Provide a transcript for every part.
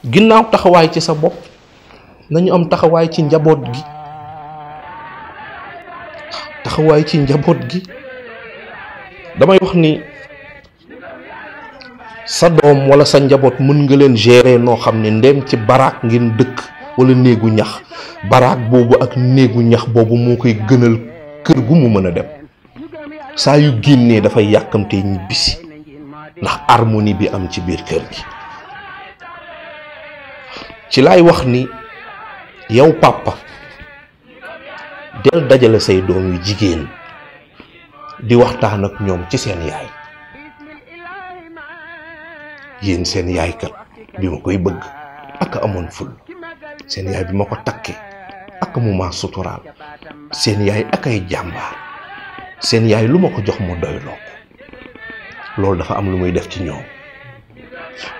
ginnaaw taxawaay ci sa bopp nañu am taxawaay ci njaboot gi, taxawaay ci njaboot gi. damay wax ni sa doom wala sa njaboot mën nga leen gérer noo xam ne ndem ci baraak ngeen dëkk wala néegu ñax, baraak boobu ak néegu ñax boobu moo koy gënal kër gu mu mën a dem. saa yu génnee dafay yàkkamtee ñibbisi ndax harmonie bi am ci biir kër gi. ci laay wax ni yow papa del dajale say doom yu jigéen di waxtaan ak ñoom ci seen yaay. yéen seen yaay kat bi ma koy bëgg ak amoon ful, seen yaay bi ma ko takkee ak mu ma suturaal, seen yaay ak ay jàmbaar, seen yaay lu ma ko jox mu doy loo ko. loolu dafa am lu muy def ci ñoom,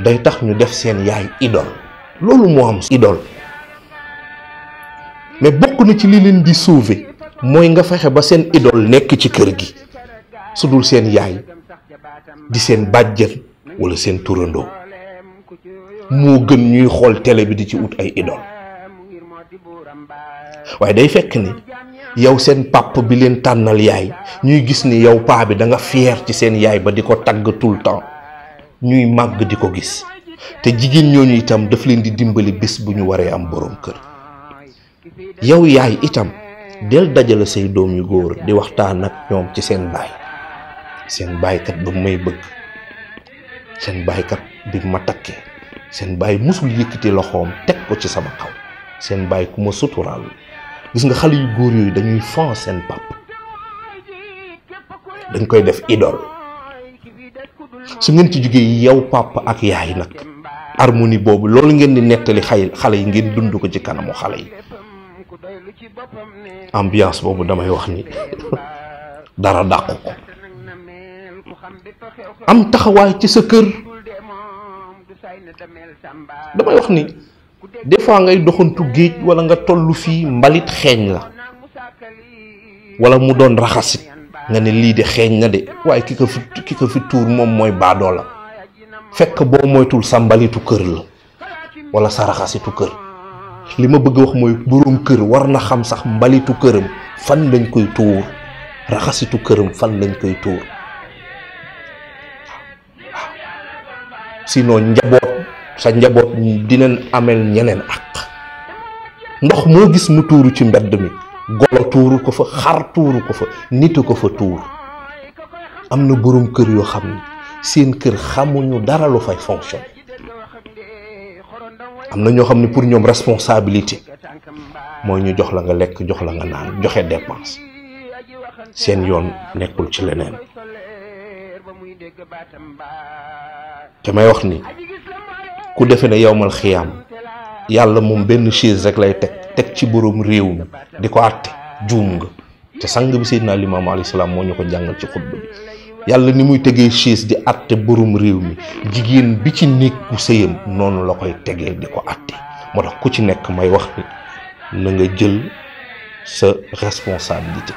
day tax ñu def seen yaay idole. loolu moo am idole. mais bokk na ci li leen di sauver mooy nga fexe ba seen idole nekk ci kër gi, su dul seen yaay di seen bàjjen wala seen turandoo. moo gën ñuy xool télé bi di ci ut ay idole. waaye day fekk ni yow seen papa bi leen tànnal yaay, ñuy gis ni yow paa bi da nga fier ci seen yaay ba di ko tagg tout le temps, ñuy màgg di ko gis. te jigéen ñooñu itam daf leen di dimbali bés bu ñu waree am borom kër. yow yaay itam del dajale say doom yu góor di waxtaan ak ñoom ci seen baay. seen baaykat ba may bëgg, seen baaykat bi ma takkee, seen baay musul yëkkati loxoom teg ko ci sama kaw, seen baay ku ma suturaal. gis nga xale yu góor yooyu dañuy fan seen papa, dañ koy def idole. su ngeen ci jógee yow papa ak yaay nag, harmonie boobu loolu ngeen di nettali xale yi ngeen dund ko ci kanamu xale yi. ambiance boobu damay wax ni dara dàqu ko. am taxawaay ci sa kër. damay wax ni des fois ngay doxantu géej wala nga tollu fii mbalit xeeñ la wala mu doon raxasit nga ne lii de xeeñ na de, waaye ki ko fi tuur moom mooy baadoo la. fekk boo moytul sa mbalitu kër la wala sa raxasitu kër. li ma bëgg wax mooy boroom kër war na xam sax mbalitu këram fan lañ koy tuur, raxasitu këram fan lañ koy tuur. sinon sa njaboot dinañ amel ñeneen ak. ndox moo gis mu tuuru ci mbedd mi, golo tuuru ko fa, xar tuuru ko fa, nit ko fa tuur. am na boroom kër yoo xam ne seen kër xamuñu dara lu fay fonction. am na ñoo xam ne pour ñoom responsabilité mooy ñu jox la nga lekk, jox la nga naan, joxe dépense. seen yoon nekkul ci leneen. te may wax ni ku defe ne yowmal xiyaam yàlla moom benn chaise rek lay teg ci boroom réew mi di ko àtte, juum nga. te sang bi Seydina Limaamu alayhi salaam moo ñu ko jàngal ci xutba bi. yàlla ni muy tegee chaise di àtte boroom réew mi, jigéen bi ci nekku sëyam noonu la koy tegee di ko àtte. moo tax ku ci nekk may wax ni na nga jël sa responsabilité.